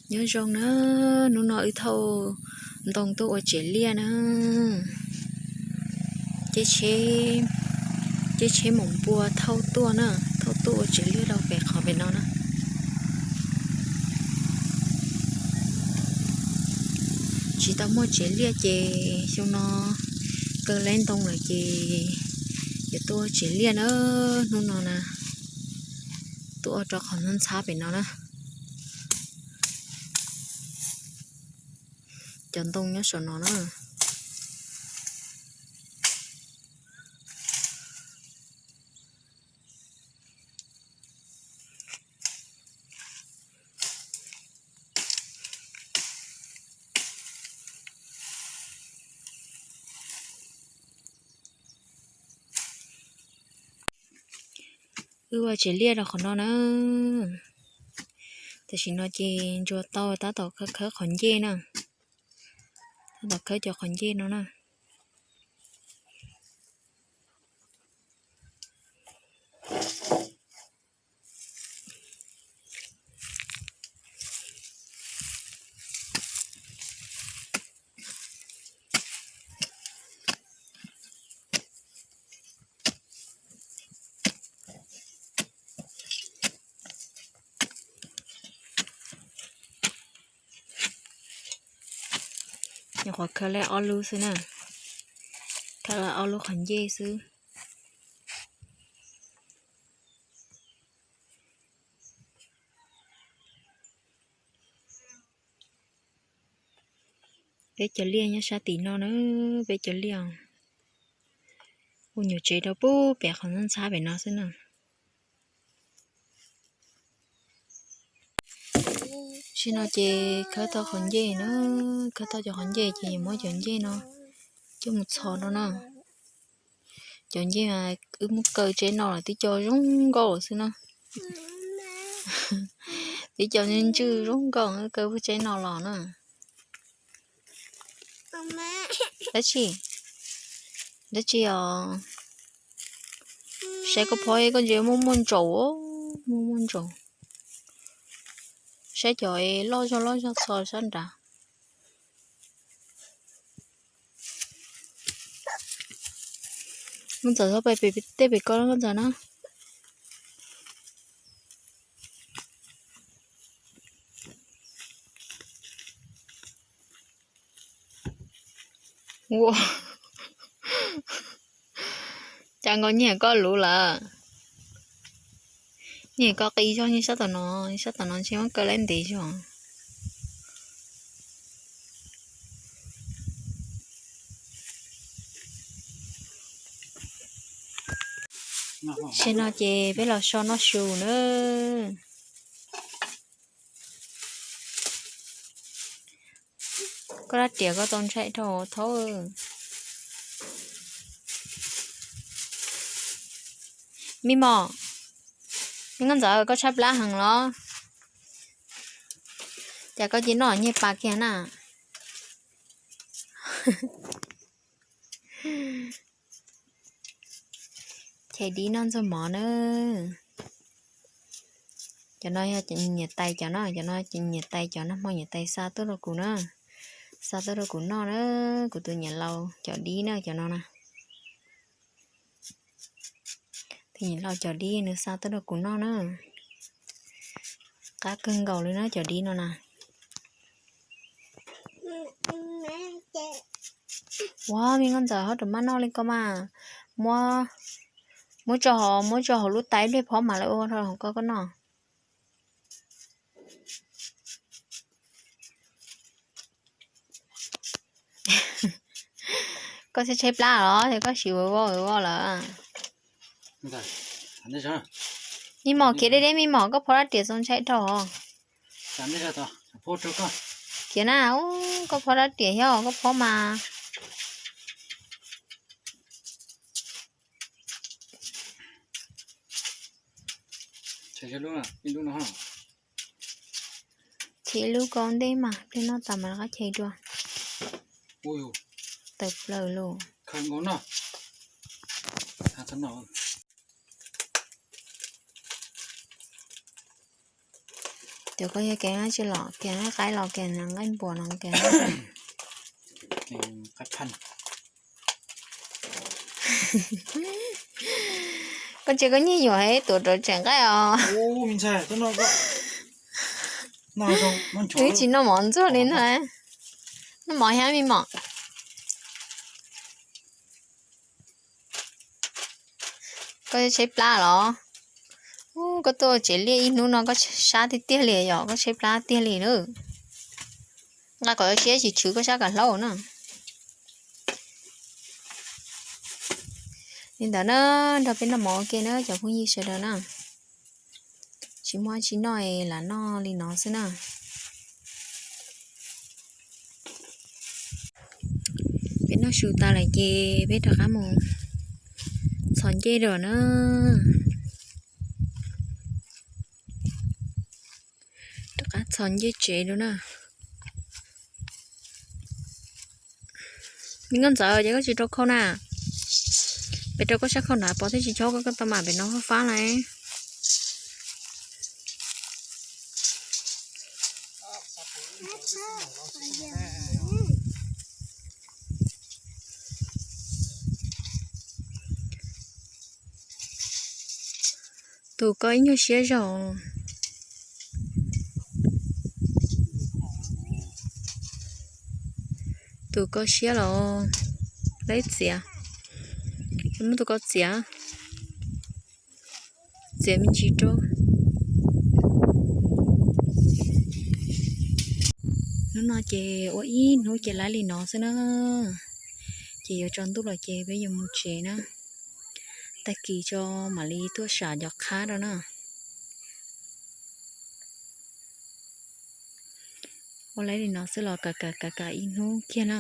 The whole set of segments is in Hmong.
Nyob zoo na, hnub no wb thauj ntoo tuaj ua tsev liaj na. Caij tsheb, caij tsheb maum npua thauj tuaj na, thauj tuaj ua tsev liaj rau pem qhov pem no na. Tsis tau muaj tsev liaj ces xyoo no kaw laib ntoo lawm ces yuav tuaj ua tsev liaj na, hnub no na. Tuaj ua rau qhov ntxhab ntxhab pem no na. Cov ntoo nyob saum no na. Wb ua tsev liaj rau qhov no na. Tam sim no ces ntsuag tau tab tom khawb khawb qhov ncej na. Tab tom khawb cov qhov ncej no na. Nyuam qhuav khawb lawm ob lub xwb na. Khawb lawm ob lub qhov ncej xwb. Peb cov liaj nyob sab tim no na, peb cov liaj. Ua nyuam tsev rau pub pem qhov ntxhab ntxhab pem no xwb na. Tam sim no ces khawb tau qhov ncej na, khawb tau cov qhov ncej ces yuav muab cov ncej no coj mus txhos rau na. Cov ncej wb muab kaw tsev no lawm twb cov zoo nkauj xwb na. Twb cov ntswj zoo nkauj kaw pub tsev no los na. Dab tsi? Dab tsi os? Saib koj phob koj ntsia muaj muaj ntsaum, muaj muaj ntsaum. Saib cov loj zog loj zog txhos sab nrad. Nkauj Ntxawm txhob pais pem tej pem ko Nkauj Ntxawm na. Ua cas nkaus nyiam koj lub lawm. Nyiam koj qis zog nyiam sab tom no, sab tom no ntshe muab kaw laib ntev zog. Tam sim no ces peb los so noj su na. Koj rab riam koj tau ntshai dhau thaub. Me mom, me Nkauj Ntxawm koj tshaib plab heev los? Cas koj cia noj nyiaj pas kiag na? Chais dib noj ntxuag mov na. Cov no yog nyiam tais cov no, cov no nyiam tais cov nag hmo nyiam tais xa tuaj rau kuv na. Xa tuaj rau kuv noj na, kuv tus niam laus cov dib na cov no na. Tus niam laus cov dib nws xa tuaj rau kuv noj na. Qab kawg nkaus li na cov dib no na. Ua me Nkauj Ntxawm ho rov maj noj li ko mas. Muab, muab tso hauv, muab tso hauv lub tais ib pliag phob mas lawv ua rau hauv ko koj noj. Koj tshaib tshaib plab los es koj siv ua voj ua voj lawm. Me mom khiav deb deb me mom, koj phob rab riam txaus ntshai dhau. Khiav na, koj phob rab riam xyov koj phob mas. Chais ib lub kaus ntej mas pliag noj tas mas rov qab chais dua. Tawm plaws lauj. Cov koj yog kev tsi los, kev nqaij qaib los kev nqaij npuas no kev. Koj tsis, koj nyiag yuam tuav rawv tsev nqaij os. Wb tsis noj mov ntxuag li no. Noj mov thiab me mom. Koj tshaib plab los? Koj tuaj tsev liaj ib hnub no koj sab tiag tiag li yom, koj tshaib plab tiag li na. Nqa kom siab tsis tshwv koj sab kom hlaub na. Li ntawd na, nrog peb noj mov ua ke na cov phooj ywg sawv daws na. Tsis muaj tsi noj es lam noj li no xwb na. Peb noj su tas lawm ces peb rov qab mus txhos ncej dua na. Rov qab txhos ncej tsev dua na. Me Nkauj Ntxawm, ces koj tsis rau khau na? Peb rau koj sab khau na, pov thiab tsis chob koj, koj tau mam pem no fab fab lawm. Tus koj ib nyuag siab zog. Tus koj siab los, lawv txiav, muab tus koj txiav, txiav me ntsis rau. Hnub no ces ua ib hnub ces laib li no xwb na. Ces yuav tsaus ntuj lawm ces peb yuav mus tsev na. Tag kis tso mam li tuaj sam cov qhab rau na. Ua laib li no xwb los kav kav kav kav ib hnub kiag na.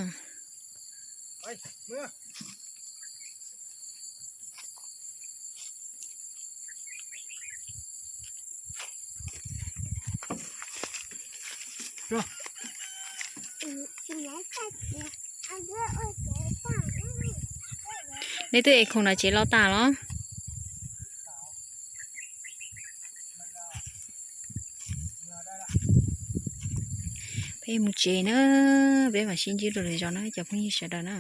Nej twb ev khoom no tsev los tas los? Peb mus tsev na, peb mam sib ntsib dua lwm zaus na cov phooj ywg sawv daws na.